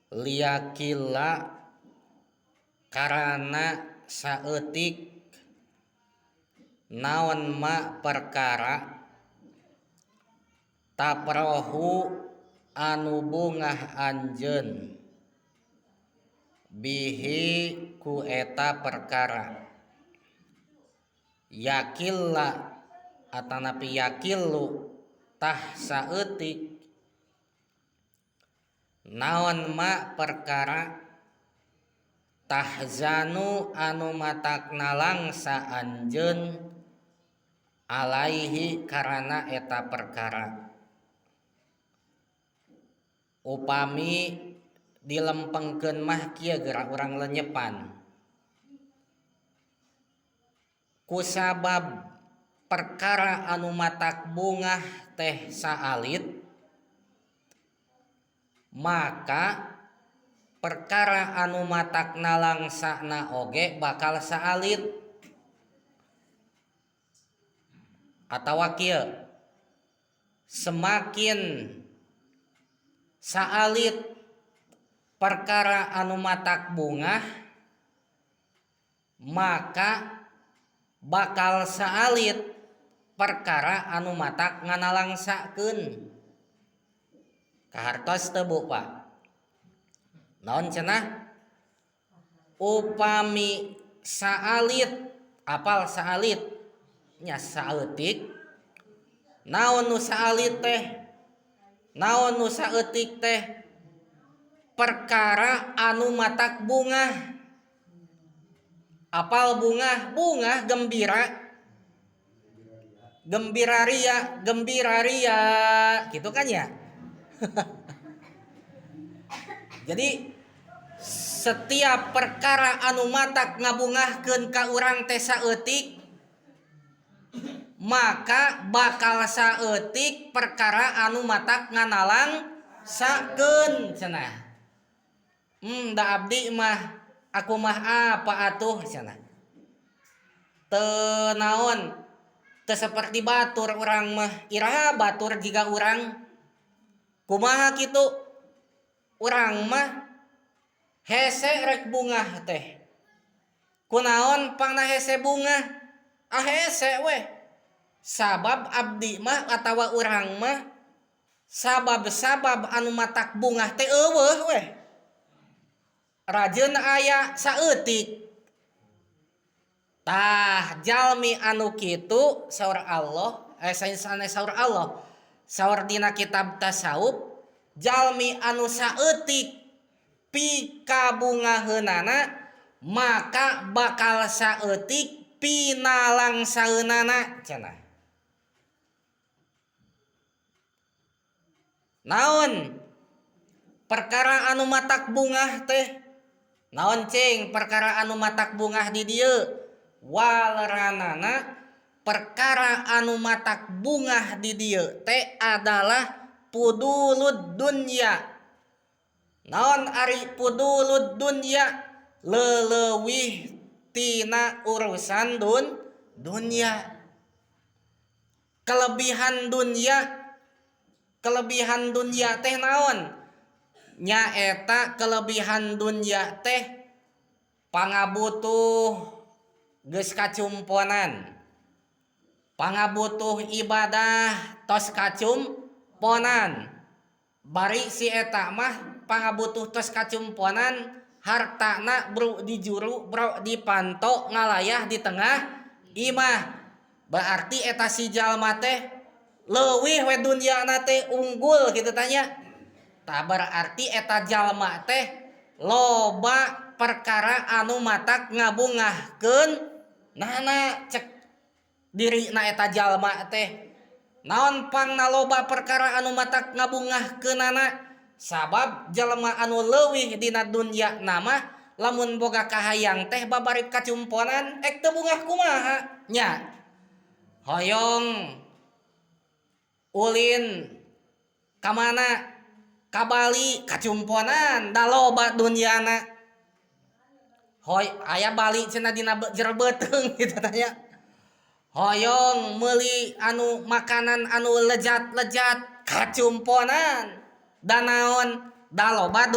Liyakilla karana saeutik naon ma perkara taprohu anu bungah anjeun bihi ku eta perkara yakilla atanapi yakillu tah saeutik Naon ma perkara tahzanu anu matak nalangsa anjeun alaihi karana eta perkara. Upami dilempengkeun mah kieu geura urang lenyepan. Kusabab perkara anu matak bungah teh saalit, maka perkara anu matak nalangsana oge bakal saalit. Atawa kieu, semakin saalit perkara anu matak bungah, maka bakal saalit perkara anu matak nganalangsakeun. Kahartos teu Bu Pak? Naon cenah? Upami saalit, apal saalit? Nya saeutik. Naon nu saalit teh? Naon nu saeutik teh? Perkara anu matak bungah. Apal bungah? Bungah gembira. Gembira ria, gembira ria, gitu kan ya? Jadi setiap perkara anu matak ngabungahkeun ka urang teh saeutik, maka bakal saeutik perkara anu matak nganalang sakeun cenah. Da abdi mah aku mah apa atuh cenah. Teu naon, teu seperti batur urang mah, iraha batur jiga urang. Kumaha kitu? Urang mah hese rek bungah teh. Kunaon pangna hese bungah? Ah hese weh. Sabab abdi mah atawa urang mah sabab-sabab anu matak bungah teh eueuh weh. Rajeun aya saeutik. Tah jalmi anu kitu saur Allah, sanes saur Allah. Saur dina kitab tasawuf, jalmi anu saeutik pikabungaheunana maka bakal saeutik pinalangsaeunana cenah. Naon perkara anu matak bungah teh? Naon cing perkara anu matak bungah di dieu? Waleranana perkara anu matak bungah di dieu teh adalah pudulud dunya. Naon ari pudulud dunya? Leleuwih tina urusan dunya. Kelebihan dunya, kelebihan dunya teh naon? Nyaeta kelebihan dunya teh pangabutuh geus kacumponan. Pangabutuh ibadah tos kacumponan. Bari si eta mah pangabutuh tos kacumponan, hartana bro di juru, bro di panto, ngalayah di tengah imah. Berarti eta si jalma teh leuwih we dunyana teh unggul kitu tanya. Tah berarti eta jalma teh loba perkara anu matak ngabungahkeun nana cek diri na eta jalma teh. Naon pangna loba perkara anu matak ngabungahkeunana? Sabab jalma anu leuwih dina dunya nama lamun boga kahayang teh babari kacumponan ek teu bungah kumaha nya. Hoyong ulin ka mana? Ka Bali kacumponan da loba dunyana. Hoy aya Bali cenah dina jero beuteung kitu tanya. Hoyong meuli anu makanan anu lejat-lejat kacumponan da naon? Da loba